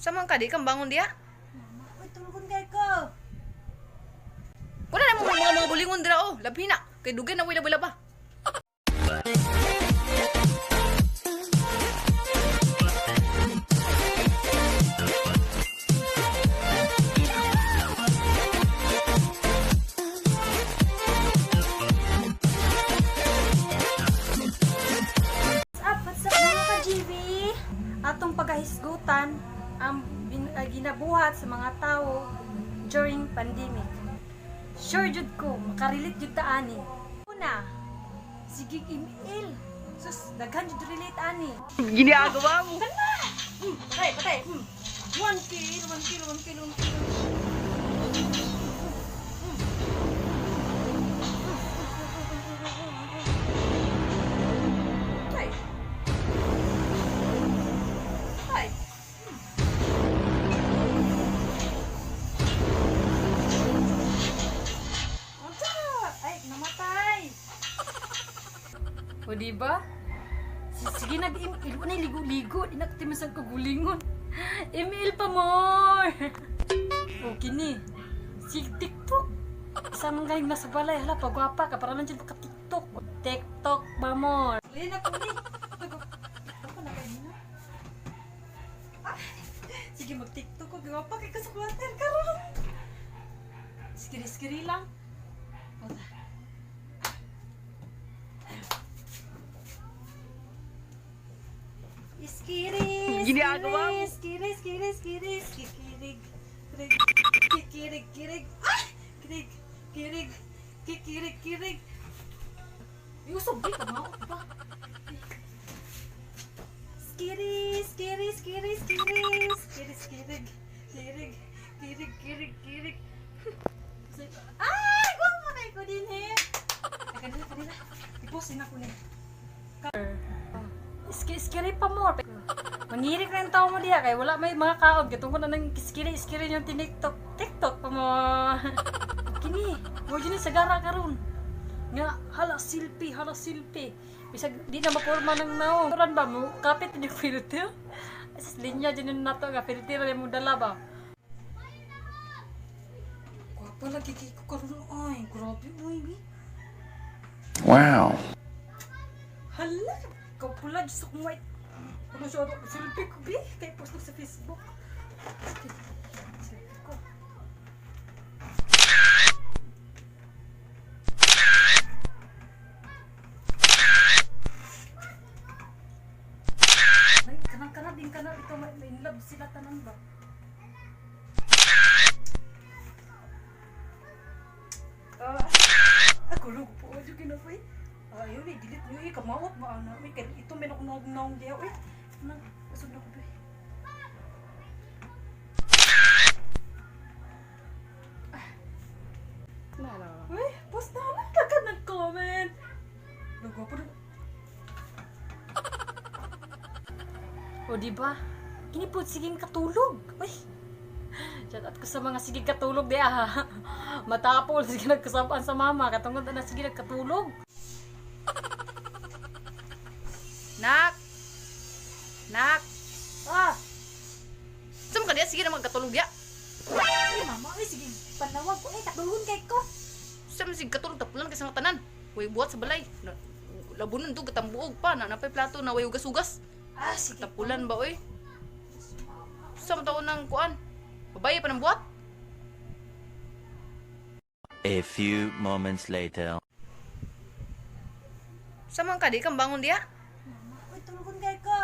Sa man ka di kang bangon diya? Uy, tulgon kay ko. Wala na mo mga bulingon dira oh. Labi na. Kay dugay na wala ba. What's up mga ka-GB? Atong pagkahisgutan ang ginabuhat sa mga tao during pandemic. Sure jud ko, makarelate jud ta ani. Una, sige email. Sus, daghan jud relate ani. Ginagawa mo. Patay, patay. 1 kill, 1 kill, 1 kill, 1 kill. Patay. Patay. Unsa? Ay, namatay. O, di ba? Sige, nag-email. Wala ligo-ligo. Di na katimasan ko gulingon. Email pa more. O, kini. Sig TikTok. Sa mga galing nasa balay, hala, pagwapa ka. Para lang dyan ka TikTok. TikTok pa more. Lina ko ni. Ako na kayo na. Ah, sige, mag-TikTok ko. Gwapa kay ka sa water karon. Skiri-skiri lang. Puta. Iskiri, Ginagawa mo. Skiri, skiri, skiri, kikirig, kirig, kikirig, kirig, ah! Kirig, kirig, kikirig, kirig. Yusog, di ka maot ba? Skiri, skiri, skiri, skiri, skiri, skirig, kirig, kirig, kirig, kirig. Ay, guwapo na ko din eh. Ay, kanila, kanila. I-post din ako ni. Iski-iskiri pa mo. Mangirik na yung tao mo diha kay wala may mga kaon. Katungkol na nang iskiri-iskiri yung tiniktok. TikTok pa mo. Kini, mo dyan ni sagara karon. Nga, hala silpi, hala silpi. Bisag di na maporma ng naong. Turan ba mo, kapit yung filter? Asas linya dyan yung nato nga filter na mo dala ba? Gwapa lagi kay ko karon ay, grabe uy. Bi. Wow. Hala, ikaw pula, Diyos akong white. Ano siya, ano, selfie ko, bi? Kaya post na sa Facebook. Sige, selfie ko. Ay, kanang-kana, din kana, ito, may in love sila tanan ba? Ah, ako lang po, adyo ginapoy. Ayun eh, delete nyo eh, kamaot ba ana? Uy, kaya ito may nakunawag-nawag diya, uy. Nang, usog na ko ba eh. Uy, post na lang, kagad nag-comment. Nagawa pa rin. O, di ba? Kini po, siging katulog. Uy, shout out ko sa mga sige katulog di ah. Matapol, sige nagkasapan sa mama. Katungod na sige nagkatulog. Nak. Nak. Ah, Sa man ka diya sige na magkatulog diya. ay mama, ay sige, panawag ko. Ay, katulgon kay ko. Sa man sige katulog tapulan kay sa mga tanan. Way buhat sa balay. Labunon to gatambuog pa na napay plato na way hugas-hugas. Ah, sige. Tapulan ba oy? Sa man taon ng kuan? Babaye pa ng buhat? A few moments later. Sa man ka di kang bangon diya? Uy, tulgon kay ko.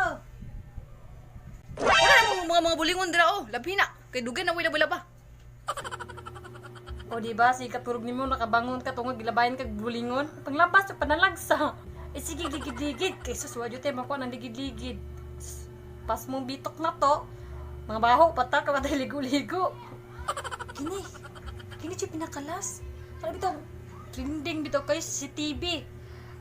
Wala na mo mga bulingon dira oh. Labi na. Kay dugay na wala ba. O di ba, sige katulog nimo nakabangon ka tungod gilabayan kag bulingon. Panglabas sa panalagsa. Eh sige ligid-ligid kay sus wa jud tay makuha ng ligid-ligid. Sus, pas mong bitok na to. Mga baho pata ka patay ligo-ligo. Kini. Kini siya pinakalas. Para bitaw trending bitaw kayo sa TV.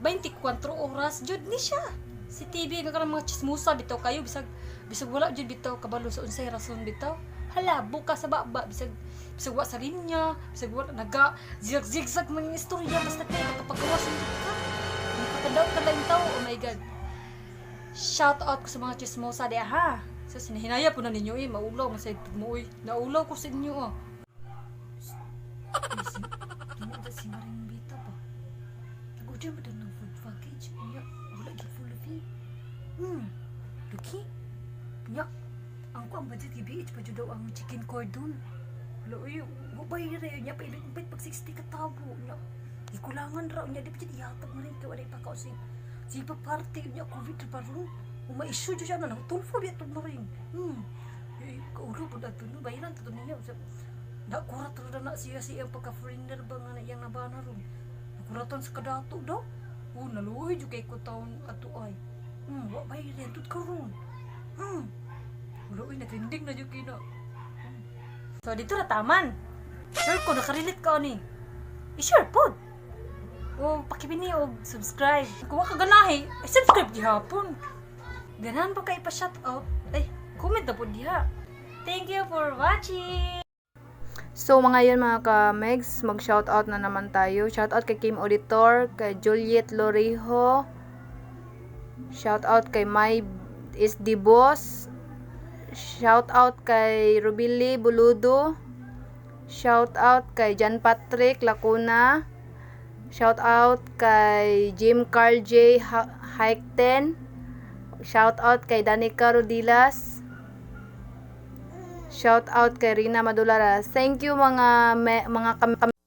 24 oras jud ni siya. Si TV nga kanang mga chismosa bitaw kayo bisag bisag wala jud bitaw kabalo sa unsay rason bitaw. Hala buka sa baba bisag bisag wa sa linya, bisag wala naga zigzag man yung istorya basta kay makapagawas jud ka. Makakadaw ka lang tao. Oh my God. Shout out ko sa mga chismosa di ha. So sinahinaya po na ninyo eh, maulaw man sa mo oy. Naulaw ko sa inyo ah. Ay, si, si Maring Bita ba? Nag-order mo ng food package. Nya, wala gyud full fee. Luki. Nya, ang ko ang budget GBH pa jud daw ang chicken cordon. Wala uy, wa bay re nya pa ibig pag 60 ka tawo. Nya, ikulangan ra nya di pa jud ihatag mo rin kay wala pa ka si si pa party nya COVID pa ron. Uma-issue jud siya na nang tulfo biya to mo rin. Eh, kaulo pud ato no bayaran to niya. Sa nakurat ra na siya sa iyang pagka-foreigner ba nga na iyang nabana ron. Nakuraton sa kadato daw. Oh, naluoy jud kay ko taon ato ay. Wa bay rin tut karon. Wala uy, na-trending na jud kay na. So dito ra taman. Sure ko nakarelate ka ani. I-share pod. O pakibini og subscribe. Kung wa ka ganahi, ay subscribe gihapon. Ganahan pa kay pa-shout out? Ay, comment na pod diha. Thank you for watching. So mga yun, mga ka-megs, mag-shoutout na naman tayo. Shoutout kay Kim Auditor, kay Juliet Lorijo. Shoutout kay Mai is the Boss. Shoutout kay Rubili Buludo. Shoutout kay John Patrick Lacuna. Shoutout kay Jim Carl J. Haikten. Shoutout kay Danica Rodilas. Shout out kay Rina Madulara. Thank you mga kam